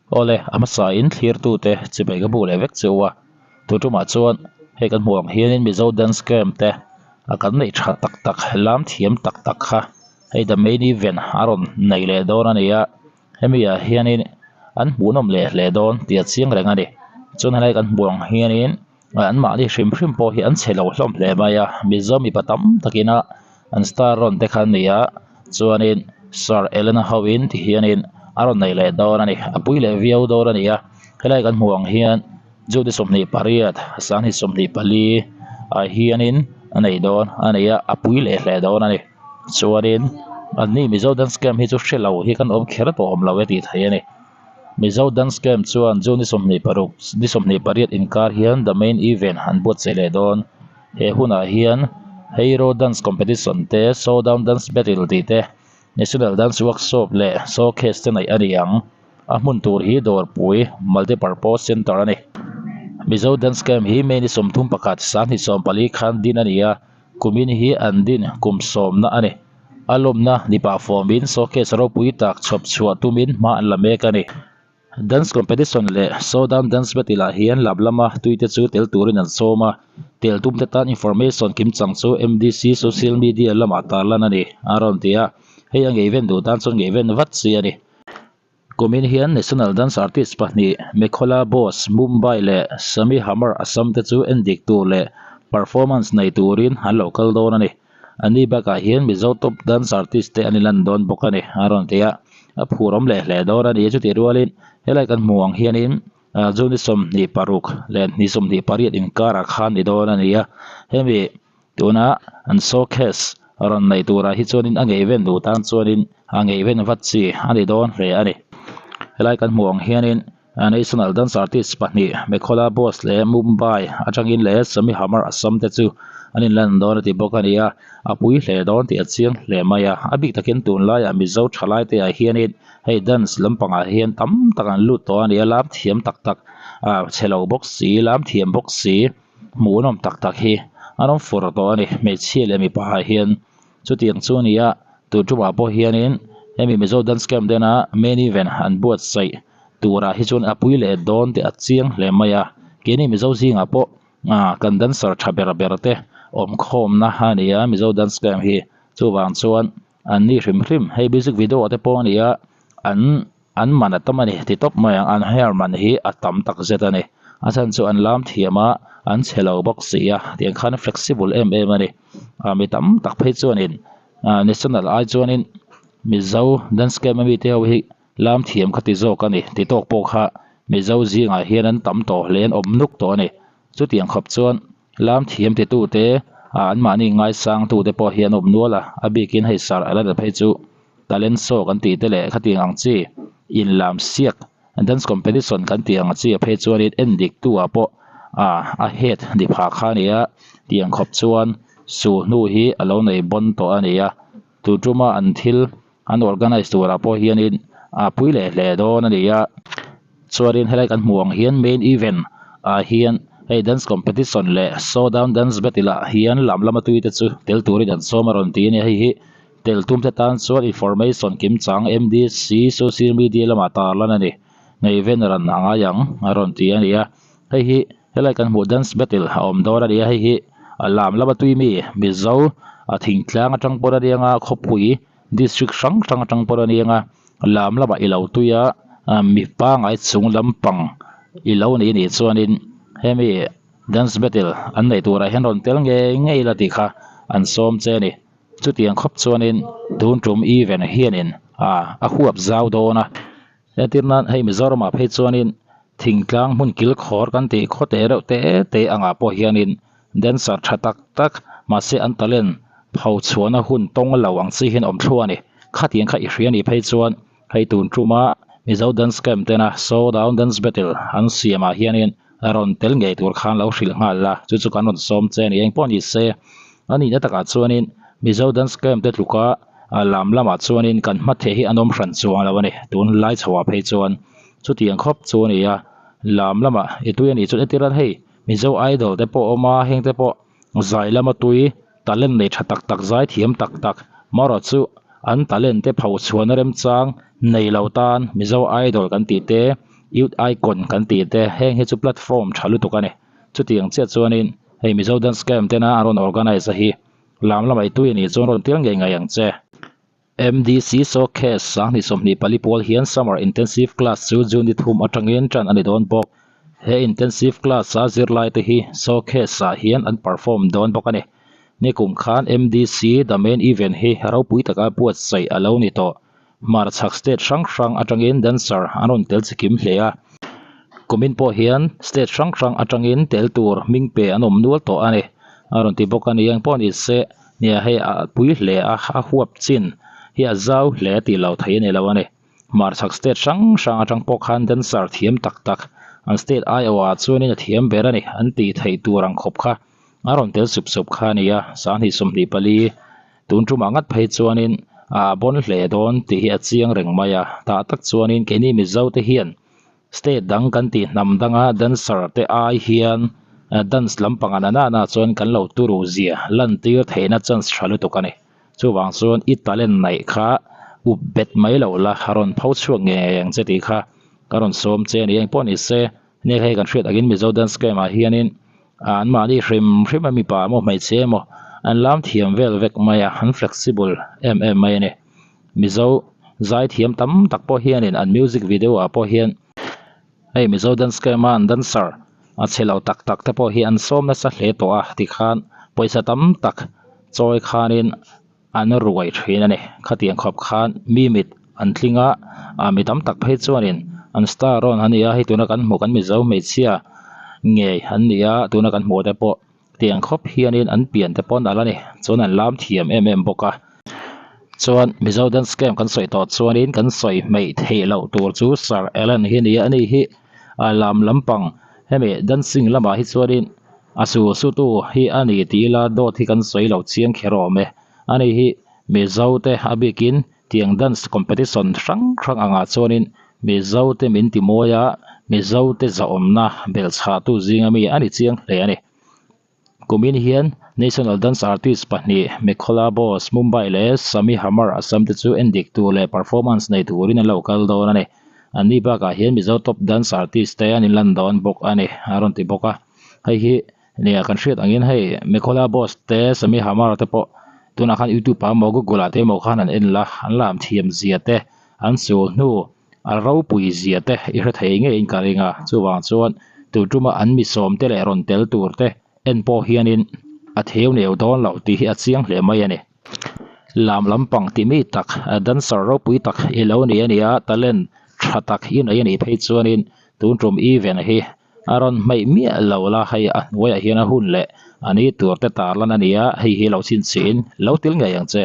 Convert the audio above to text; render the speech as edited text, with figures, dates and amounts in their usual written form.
Awle, a hmasa in thlirtute chibai ka bu leh vek che u a, tun tumah chuan hei kan hmuh ang hianin Mizo dance camp te a kan neih tha tak tak lam thiam tak tak kha hei the main event a rawn nei leh dawn a ni a, hemi ah hianin an hmuhnawm leh hle dawn tih a chiang reng a ni, chuan helai kan hmuh ang hianin an mahni hrim hrim pawh hi an chhe lo hlawm hle mai a, Mizo mipa tam takin a an star rawn te kha an ni a chuanin sir Elena ho in ti hianin a rawn nei leh dawn a ni a pui leh viau dawn a ni a helai kan hmuh ang hian June 28 2024 ah hianin a nei dawn a ni a a pui leh hle dawn a ni chuanin anni Mizo dance camp hi chu hre lo hi kan awm kher tawh awm lo e tih theih a ni. Mizo Dance Camp chuan June ni 26 ni 28 inkar hian The Main Event an buatsaih leh dawn. He hunah hian Hero Dance Competition te, Showdown Dance Battle tih te, National Dance Workshop leh Showcase te neih a ni ang. A hmun tur hi Dawrpui Multipurpose Centre a ni. Mizo Dance Camp hi May ni 31, 2014 khan din a ni a, kumin hi an din kum sawmna a ni. A lawmna ni pah fawmin showcase ropui tak chhawp chhuah tumin hma an la mek a ni. Dance competition leh Showdown Dance Battle ah hian lap lama tuite chu tel turin an sawm a, tel tumte tan information kimchang chu MDC social media lamah tarlan a ni, a rawn ti a, hei a ngeiven duh tan chuan ngeiven vat chi a ni. Kumin hian National Dance Artist pahnih Mekhola Bose, Mumbai leh Sami Hamar, Assam te chu endik tur leh performance nei turin an lo kal dawn a ni. Ani bakah hian Mizo top dance artist te an inlan dawn bawk a ni, a rawn ti a. A phurawm leh hle dawn a ni. Chutih rualin helai kan hmuh ang hianin June 26 leh ni 28 inkarah khan ni dawn a ni a. Hemi Tuna an showcase rawn neih turah hi chuanin a ngeiven duh tan chuanin a ngeiven vat chi a ni dawn hle a ni. Helai kan hmuh ang hianin National Dance Artist pahnih Mekhola Bose leh Mumbai atangin leh Sami Hamar Assam te chu an inlan dawn a ti bawk a ni a, a pui hle dawn tih a chiang hle mai a. A bik takin tunlaiah Mizo thalai te ah hianin hei dance lampangah hian tam tak an lut tawh a ni a, lam thiam tak tak chhe lo bawk si, lam thiam bawk si. Hmuhnawm tak tak hi an awm fur tawh a ni hmeichhia leh mipa ah hian chutiang chu a ni a tun tumah pawh hianin hemi Mizo dance camp dena main event an buatsaih turah hi chuan a pui leh dawn tih a chiang hle mai a keini Mizo zingah pawh ah kan dancer tha ber ber te awm khawmna a ni a Mizo dance camp hi chuvang chuan an ni hrim hrim hei music video ah te pawh a ni a an. An man a tam a ni ti tawp mai ang, an hair man hi a tam tak zet a ni. A chhan chu an lam thiam a, an chhe lo bawk si a, tiang khan flexible em em a ni. Ah mi tam tak phei chuanin ah national ai chuanin Mizo dance camp ami te ho hi lam thiam kha ti zawk a ni ti tawk pawh kha Mizo zingah hian an tam tawh hle an awm nuk tawh a ni. Chutiang khawp chuan lam thiam ti tute ah anmahni ngaisang tute pawh hi an awm nual a, a bikin hei sar a la la phei chu talent show kan tih te leh khatiang ang chi inlam siak dance competition kan tih ang chi ah phei chuanin en dik tu ah pawh ah a head ni pha kha a ni a tiang khawp chuan su hnu hi a lo nei bawn tawh a ni a tu tuma an thil an organize turah pawh hianin a pui leh hle dawn a ni a chuanin helai kan hmuh ang hian main event ah hian hei dance competition leh showdown dance battle ah hian lam lama tui te chu tel turin an sawm a rawn ti a ni hei hi tel tum te tan chuan information kim chang M_D_C social media lamah tarlan a ni ngeiven ran a ngai ang a rawn ti a ni a hei hi helai kan hmuh dance battle a awm dawn a ni a hei hi a lam lama tui mi mizo a thingtlang atang pawh a nia khawpui district hrang hrang atang pawh a nia lam lamah i lo tui a mi pangai chung lampang i lo nih anih chuanin hemi dance battle an neih turah hian rawn tel ngei ngei la tih kha an sawm che a ni chutiang khawp chuanin tun tum event hianin ah a huap zau dawn a. Entir nan hei Mizoram ah phei chuanin thingtlang hmun kil khawr kan tih khaw te reuh te te angah pawh hianin dancer tha tak tak mahse an talent pho chhuahna hun tawng lo ang chi hian awm thluah a ni. Khatiang kha i hria nih phei chuan hei tun tuma Mizo dance camp tena showdown dance battle an siamah hianin rawn tel ngei tur khan lo hrilh nghal la chu chu kan rawn sawm che a ni. Engpawh ni se a nihna takah chuanin Mizo dance camp te tluka a lam lamah chuanin kan hma theh hi an awm hran chuang lo a ni tun lai chhoah phei chuan chutiang khawp chu a ni a lam lamah i tui a nih chuan entir a hei Mizo idol te pawh a awm a heng te pawh zai lama tui talent nei tha tak tak zai thiam tak tak marawh chu an talent te pho chhuahna remchang nei lo tan Mizo idol kan tih te. Youth Icon kan tih te heng hi chu platform tha lutuk a ni. Chutiang chiah chuanin hei Mizo Dance Camp tena an rawn organise a hi lam lamah i tui a nih chuan rawn tel ngei ngei ang che. MDC Showcase 2024 pawl hian Summer Intensive Class chu June ni thum atangin tan a ni dawn bawk. He Intensive Class-a zirlaite hi Showcase-ah hian an perform dawn bawk a ni. Nikum khan MDC The Main Event hi ropui taka buatsaih a lo ni tawh. Hmarchhak state hrang hrang atangin dancer an rawn tel chikim hle a. Kumin pawh hian state hrang hrang atangin tel tur hming pe an awm nual tawh a ni. A rawn ti bawk a ni. Engpawh ni se nia hei a pui hle a, a huap chin hi a zau hle tih lo thei a ni lo a ni. Hmarchhak state hrang hrang atang pawh khan dancer thiam tak tak an state aiawhah chuanin a thiam ber a ni an tih theih tur ang khawp kha a rawn tel sup sup kha a ni a, 2024 tun tumah ngat phei chuanin a bawn hle dawn tih hi a chiang reng mai a, tah tak chuanin keini Mizo te hian state dang kan tih hnam danga dancer te ai hian dance lampang a nana na chuan kan lo turu zia lantir theihna chance tha lutuk a ni. Chuvang chuan i talent neih kha up bet mai lo la, a rawn pho chhuak ngei ngei ang che tih kha ka rawn sawm che a ni. Engpawh ni se, nia hei kan hriat angin Mizo Dance Camp ah hianin an mahni hrim hrim a mipa emaw hmeichhia emaw an lam thiam vel vek mai a, an flexible em em mai a ni. Mizo zai thiam tam tak pawh hianin an music video ah pawh hian hei Mizo Dance Camp a an dancer a chhe lo tak tak te pawh hi an sawm nasa hle tawh a tikhan pawisa tam tak chawi khanin an ruai thin a ni. Khatiang khawp khan mi mit an tling a, ah mi tam tak phei chuanin an star rawn a ni a, hei tuna kan hmuh kan Mizo hmeichhia ngei an ni a, tuna kan hmuh te pawh tiang khawp hianin an pian te pawh nalh a ni, chuan an lam thiam em em bawk a. Chuan Mizo dance camp kan sawi tawh chuanin kan sawi hmeih theih loh tur chu Sir Allen hi a ni a, ani hi a lam lampang hemi dancing lamah hi chuanin a su su tu hi a ni tih ila dawt hi kan sawi lo chiang kher awm e, ani hi Mizo te a bikin tiang dance competition hrang hrang angah chuanin Mizo te min ti mawi a, Mizo te zahawmna belhchhah tu zinga mi a ni chiang hle a ni. Kumin hian National Dance Artist pahnih Mekhola Bose, Mumbai leh Sami Hamar, Assam te chu endik tur leh performance nei turin an lo kal dawn a ni. Anni bakah hian Mizo Top Dance Artist te an inlan dawn bawk a ni, a rawn ti bawk a. Hei hi nia kan hriat angin hei Mekhola Bose te Sami Hamar te pawh tunah khan YouTube ah emaw Google ah te emaw khan an en la, an lam thiam zia te an sul hnu a ropui zia te i hre thei ngeiin ka ring a, chuvang chuan tu tuma an mi sawm te leh rawn tel tur te en pawh hianin a theu neu dawn loh tih hi a chiang hle mai a ni. Lam lampang ti mi tak, dancer ropui tak i lo ni a nia, talent tha tak i nei a nih phei chuanin tun tum event hi a rawn hmeih miah lo la, hei a hnuaiah hian a hun leh a ni tur te tarlan a nia, hei hi lo chhinchhihin lo til ngei ang che.